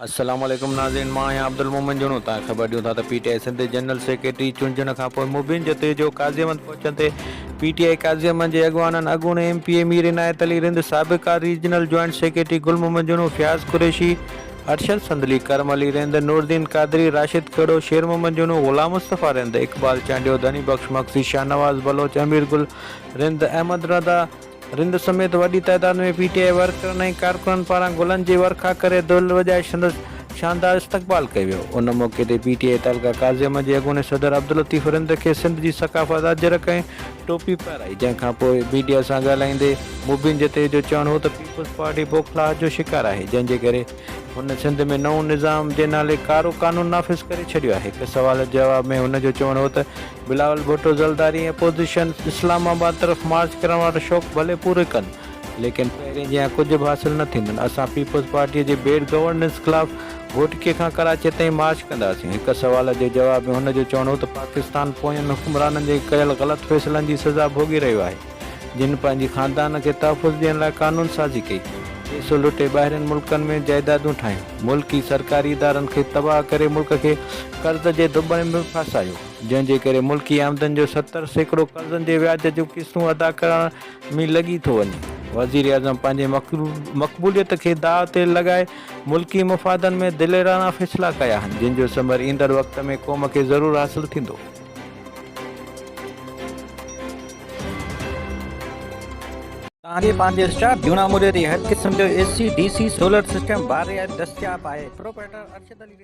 السلام عليڪم ناظرين مان آهيان عبدالمومن جوڻو تان خبر ڏيون ٿا ته پي ٽي آء سنڌ جي جنرل سيڪريٽري چونڊجڻ کان پوء مبين جتوئي جو قاضي احمد پهچڻ تي پي ٽي آء قاضي احمد جي اڳواڻن اڳوڻي M P A Mir Inayat Ali Rind سابقه regional joint secretary Gul Muhammad Jono Fayaz Qureshi Arshad Sandli Karam Ali Rind Nooruddin Qadri Rashid Khuhro Sher Muhammad Jono Ghulam Mustafa Rind Iqbal Chandio Dhani Bakhsh Magsi Shahnawaz Baloch Amir Gul Rind Ahmed Raza Rind سميت وڏي تعداد ۾ P ٽي آء ورڪرن ۽ ڪارڪنن پاران گلن جي ورکا ڪري دهل وڄائي سندس شاندار استقبال ڪيو ويو. ان موقعي تي پي ٽي آء تعلقه قاضي احمد جي اڳوڻي صدر عبداللطيف رند کي سنڌ جي ثقافت اجرڪ ۽ ٽوپي پارائي جنهن کان پوء ميڊيا سان ڳالهائيندي مبين جتوئي جو چوڻ هو ته پيپلز پارٽي بوکلاهٽ جو شڪار آهي جنهن جي ڪري هن سنڌ ۾ نئون نظام جي نالي ڪارو قانون نافذ ڪري ڇڏيو آهي. هڪ سوال جي جواب ۾ هن جو چوڻ هو ته بلاول ڀٽو زرداري ۽ اپوزيشن اسلام آباد طرف مارچ ڪرڻ وارو شوق ڀلي پورو ڪن ليڪن پهرين جيان ڪجهه به حاصل نه ٿيندن، اسان پيپلز پارٽي جي بيڊ گورننس خلاف گهوٽڪي کان ڪراچي تائين مارچ ڪنداسين. هڪ سوال جي جواب ۾ هن جو چوڻ هو ته پاڪستان پوين حڪمرانن جي ڪيل غلط فيصلن جي سزا ڀوڳي رهيو آهي جن پنهنجي خاندان کي تحفظ ڏيڻ لاء قانون سازي ڪئي، پيسو لٽي ٻاهرين ملڪن ۾ جائيدادون ٺاهيون، ملڪي سرڪاري ادارن کي تباهه ڪري ملڪ کي قرض جي ڌٻڻ ۾ ڦاسايو. جنهن جي ڪري ملڪي آمدن جو 70% قرضن جي وياج جون قسطون ادا ڪرڻ ۾ لڳي ٿو وڃي. وزيراعظم پنهنجي مقبوليت کي داء تي لڳائي ملڪي مفادن ۾ دليراڻا فيصلا ڪيا آهن، جن جو ثمر ايندڙ وقت ۾ قوم کي ضرور حاصل ٿيندو. توهان جي پنهنجي اسٽاف جهونا موري تي هر قسم جو A C, D C, solar system باري دستياب آهي. پروپرائيٽر ارشد علي.